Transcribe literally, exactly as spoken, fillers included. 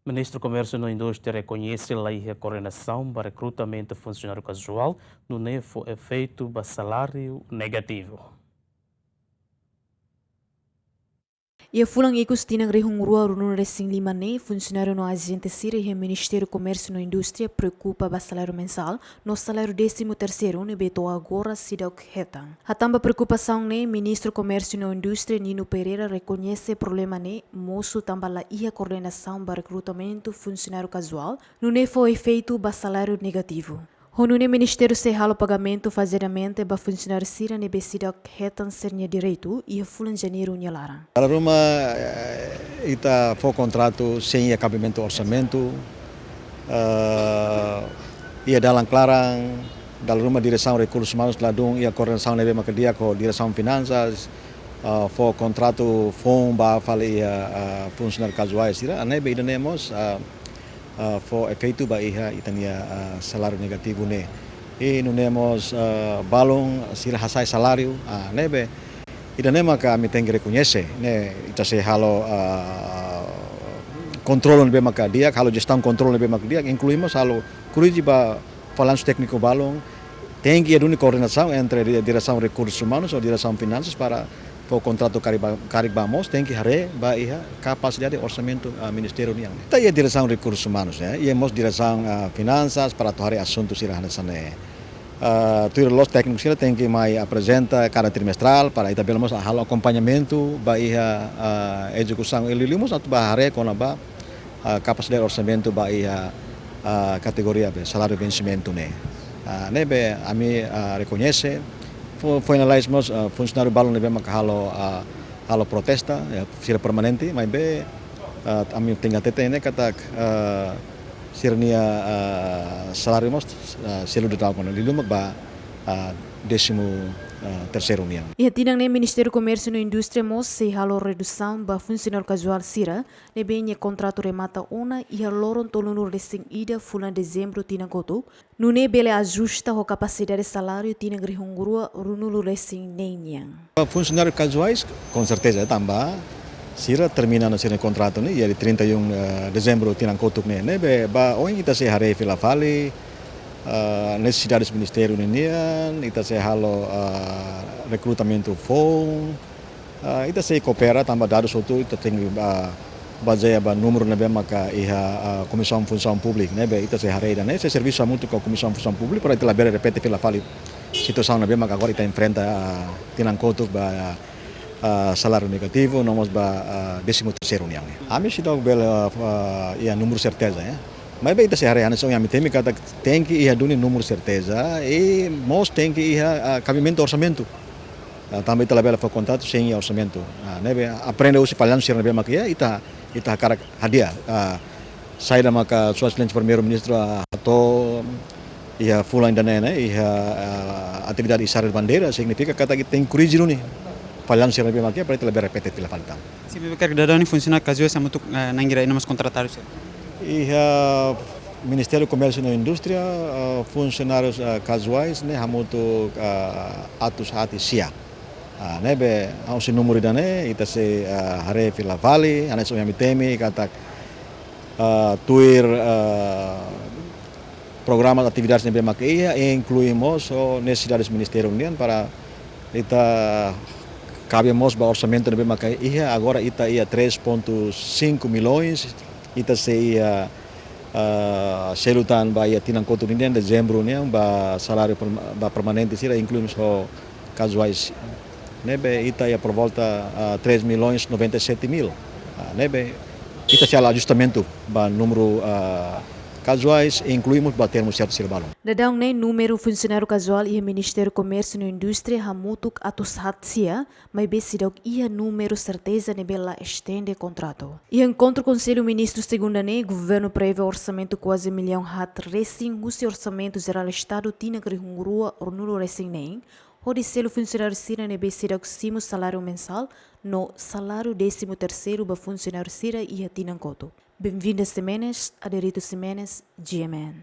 Ministru Komérsiu no Indústria rekoñese la iha koordenasaun ba rekrutamentu funsionáriu kazuál, nune'e fó efeitu ba saláriu negativu. Iha fulan ikus tinan rihun rua ruanulu resin lima ne'e, funsionáriu no ajente sira iha Ministériu Komérsiu no Indústria preokupa ba saláriu mensál no saláriu désimu terseiru ne'ebé to'o agora seidauk hetan. Hatán ba preokupasaun ne'e, Ministru Komérsiu no Indústria Nino Pereira rekoñese problema ne'e mosu tanba la iha koordenasaun ba rekrutamentu funsionáriu kazuál, nune'e fó efeitu ba saláriu negativu. Ho nune'e Ministériu sei halo pagamentu fazedamente ba funsionáriu sira ne'ebé seidauk hetan sira-nia direitu iha fulan Janeiru nia laran. Dala ruma, eh, ita fó kontratu sein iha kabimentu orsamentu, eh, iha dalan klaran, dala ruma Diresaun Rekursus Umanus ladún iha koordenasaun ne'ebé maka di'ak ho Diresaun Finansas, eh, fó kontratu foun ba fali iha, eh, funsionáriu kazuál sira, ne'ebé ida-ne'e mós, eh, eh, fó efeitu ba iha ita-nia, eh, saláriu negativu ne'e. I nune'e mós, eh, balun sira hasa'e saláriu, ah, ne'ebé ida-ne'e maka ami tenke rekoñese, ne'e ita sei halo, ah, kontrolu ne'ebé maka di'ak, halo jestaun kontrolu ne'ebé maka di'ak, inklui mós halo korrije ba fallansu tékniku balun, tenke iha duni koordenasaun entre di-, Diresaun Rekursus Umanus ho Diresaun Finansas para fó kontratu karik ba, karik ba mós, tenke haree ba iha kapasidade orsamentu, ah, ministériu nian. Ita iha Diresaun Rekursus Umanus, eh, iha mós Diresaun, ah, Finansas para atu haree asuntu sira hanesan ne'e. Ah, tuir loos tékniku sira tenke mai aprezenta kada trimestrál para ita bele mós halo akompañamentu ba iha, ah, ezekusaun, i liuliu mós atu bá haree kona-ba, ah, kapasidade orsamentu ba iha, ah, kategoria be saláriu vensimentu ne'e. Ah, ne'ebé ami, ah, rekoñese, fo-, foin lalais mós, ah, funsionáriu balun ne'ebé maka halo, ah, halo protesta, ya, sira permanente, maibé, ah, ami tenke hateten ne'e katak, ah, sira-nia, ah, saláriu mós, ah, selu daudaun ona, liuliu mak ba, ah, désimu, ah, terseiru nian. Iha tinan ne'e Ministériu Komérsiu no Indústria mós sei halo redusaun ba funsionáriu kazuál sira ne'ebé nia kontratu remata ona iha loron tolunulu resin ida fulan Dezembru tinan kotuk, nune'e bele ajusta ho kapasidade saláriu tinan rihun rua ruanulu resin neen nian. Funsionáriu kazuais, com certeza, tanba sira termina ona sira-nia kontratu ne'e iha dia trinta e um, eh, Dezembru tinan kotuk ne'e. Ne'ebé ba oin ita sei haree fila fali, eh, nesesidades ministériu ninian, ita sei halo, eh, rekrutamentu foun, ah, ita sei koopera tanba dadus hotu ita tenke, ah, bazeia ba númeru ne'ebé maka iha, ah, Komisaun Funsaun Públika, ne'ebé ita sei haree ida-ne'e, sei servisu hamutuk ho Komisaun Funsaun Públika para ita labele repete fila fali situasaun ne'ebé maka agora ita enfrenta, ah, tinan kotuk ba, ah, saláriu negativu, no mós ba, ah, désimu terseiru nian. Ami seidauk bele, ah, iha númeru serteza, ya. Maibé ita sei haree hanesan ohin ami temi katak tenke iha duni númeru serteza, i mós tenke iha, ah, kabimentu orsamentu. Ah, tanba ita labele fó kontratu sein iha orsamentu. Ah, ne'ebé aprende husi fallansu sira ne'ebé maka iha, ita, ita hakarak hadi'a. Ah, saida maka Sua Exelénsia Primeiru-Ministru, ah, hato'o iha fulan ida-ne'e ne'e, iha, ah, atividade isar bandeira, signifika katak ita tenke korrije duni fallansu sira ne'ebé maka iha, para ita labele repete fila fali tan. Sin, maibé karik daudaun ne'e funsionáriu kazuál hamutuk, eh, na'in hira iha no mós kontratadu sira? Iha Ministériu Komérsiu no Indústria, eh, funsionárius, eh, kazuais ne'e hamutuk, eh, atus haat sia. Ah, ne'ebé husi númeru ida-ne'e, ita sei, eh, haree fila fali, hanesan ohin ami temi katak, eh, tuir, eh, programa atividades ne'ebé maka iha, inklui mós ho nesesidades ministériu nian para ita kabe mós ba orsamentu ne'ebé maka iha, agora ita iha três ponto cinco milhões, ita sei iha, ah, selu tan ba iha tinan kotuk nian, Dezembru nian, ba saláriu perma-, ba permanente sira, inklui mós ho kazuais. Ne'ebé ita iha por volta, ah, três milhões noventa e sete mil. Ah, ne'ebé ita sei halo ajustamentu ba númeru, ah, kazuais, inklui mós ba termu sertu sira balun. Daudaun ne'e númeru funsionáriu kazuál iha Ministériu Komérsiu no Indústria hamutuk atus haat sia, maibé seidauk iha númeru serteza ne'ebé la estende kontratu. Iha enkontru Konsellu Ministru segunda ne'e, governu prevee orsamentu kuaze millaun haat resin husi Orsamentu Jerál Estadu tinan rihun rua ruanulu resin neen, hodi selu funsionáriu sira ne'ebé seidauk simu saláriu mensál no saláriu désimu terseiru ba funsionáriu sira iha tinan kotuk. Benvinda Ximenes, Aderito Ximenes, G M N.